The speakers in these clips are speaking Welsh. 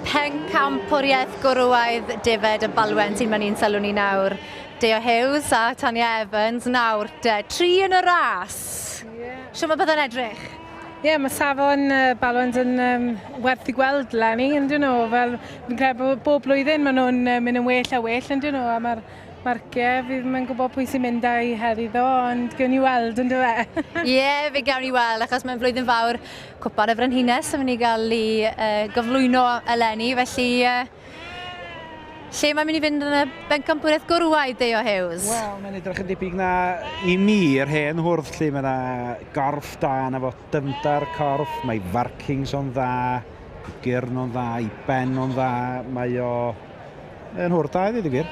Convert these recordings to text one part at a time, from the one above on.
Pencampwriaeth Gwrywaidd Defaid y Balwen sy'n mynd i'n sylw ni nawr. Deo Hughes a Tanya Evans nawr de. Tri yn y ras. Yeah. Siwr mae pethau'n edrych? Ie, yeah, mae safon uh, Balwens yn um, werth i gweld lenni, yn dyn nhw. Fel, fi'n credu bod bob blwyddyn maen nhw'n uh, mynd yn well a well, yn dyn nhw, a mae'r marciau, fi ddim yn gwybod pwy sy'n mynd â'i heddi ddo, ond gewn ni weld yn dyfe. Ie, yeah, fe gawn ni weld, achos mae'n flwyddyn fawr Cwpan y Frenhines yn mynd i gael ei uh, gyflwyno eleni, felly uh, lle mae'n mynd i fynd yn y bencampwriaeth gwrwaidd, Deo Hughes? Wel, mae'n edrych yn debyg na i mi, yr hen hwrdd lle mae yna gorff da na fo, dyfndar corff, mae farkings o'n dda, gyrn o'n dda, i ben o'n dda, mae o Yn hwr da i ddweud y gwir.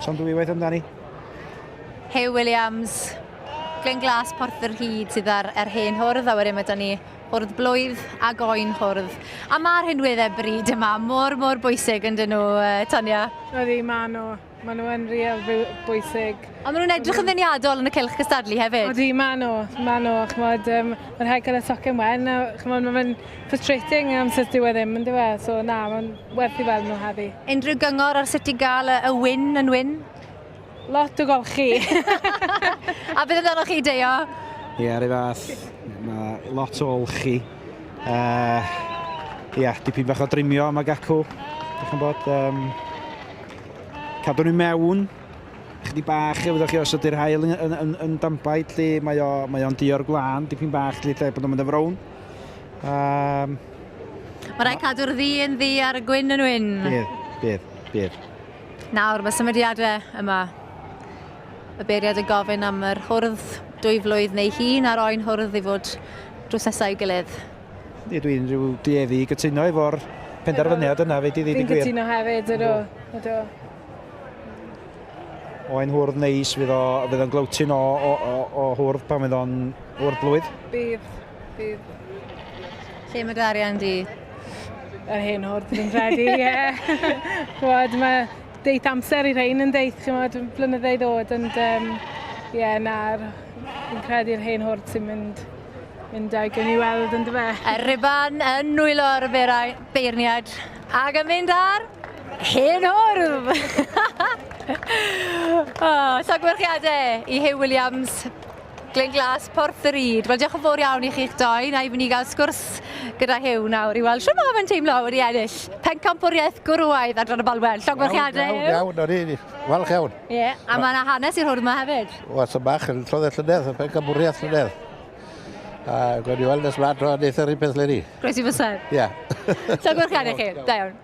Sa'n dwy waith amdani. Huw Williams, Glyn Glas, Porth yr Hyd sydd ar yr hen hwrdd, a wedyn mae da ni hwrdd blwydd a goen hwrdd. A mae'r rhinweddau bryd yma mor, mor bwysig yn dyn nhw, Tanya? Ydy, maen nhw. Maen nhw yn real bwysig. A maen nhw'n edrych yn ddeniadol yn y cylch cystadlu hefyd. Odi, maen nhw. Maen nhw. Ch'mod, um, mae'n rhaid cael y socian wen, a ch'mod, mae'n frustrating am sut dyw e ddim, yn dyw e? So na, mae'n werth i weld nhw heddi. Unrhyw gyngor ar sut i gael y, y wyn yn wyn? Lot o golchi. a beth amdanoch chi, Deio? Ie, yeah, rhyw fath. Mae lot o olchi. Uh, ia, dipyn bach o drimio am ag acw. Dych chi'n bod? Um, cadw nhw mewn, chydig bach, wyddwch chi, os ydy'r haul yn, yn, yn, yn dambaid, lle mae o, mae o'n duo'r gwlân, dipyn bach, lle lle bod o'n mynd yn frown. Um, Mae rhaid cadw'r ddu yn ddu a'r gwyn yn wyn. Bydd, bydd, bydd. Nawr, mae symudiadau yma. Y beiriad yn gofyn am yr hwrdd dwy flwydd neu hun a'r oen hwrdd i fod drws nesaf i'w gilydd. Ie, dwi'n rhyw dueddu i gytuno efo'r penderfyniad yna, fe di ddweud y gwir. Fi'n cytuno hefyd, ydw. Ydw. Oen hwrdd neis, fydd o, fydd o'n glowtyn o, o, o, o hwrdd pan fydd o'n hwrdd blwydd. Bydd, bydd. Lle mae dy arian di? Yr hen hwrdd, fi'n credu, ie. Ch'mod, mae deith amser i rhein yn deith, ch'mod, blynydde i ddod, ond um, ie, na'r, fi'n credu'r hen hwrdd sy'n mynd Mynd ag yn i weld yn dyfe. Y ruban yn nwylo'r beirniad ac yn mynd ar hen hwrdd. oh, llongyfarchiadau i Huw Williams, Glyn Glas, Porth yr Yd. Wel, diolch yn fawr iawn i chi'ch doi. Na i fynd i gael sgwrs gyda Huw nawr i weld shwt mae fe'n teimlo wedi ennill pencampwriaeth gwrywaidd adran y Balwen. Llongyfarchiadau, Huw. Iawn, iawn, o'n i falch iawn. Ie, yeah, a mae yna hanes i'r hwrdd yma hefyd. Wel, sy'n bach yn trodd y llynedd, y pencampwriaeth llynedd. A gwn i weld nes mlaen tro, wneith yr un peth leni. Groes i fysedd. Ie. Llongyfarchiadau chi, da iawn.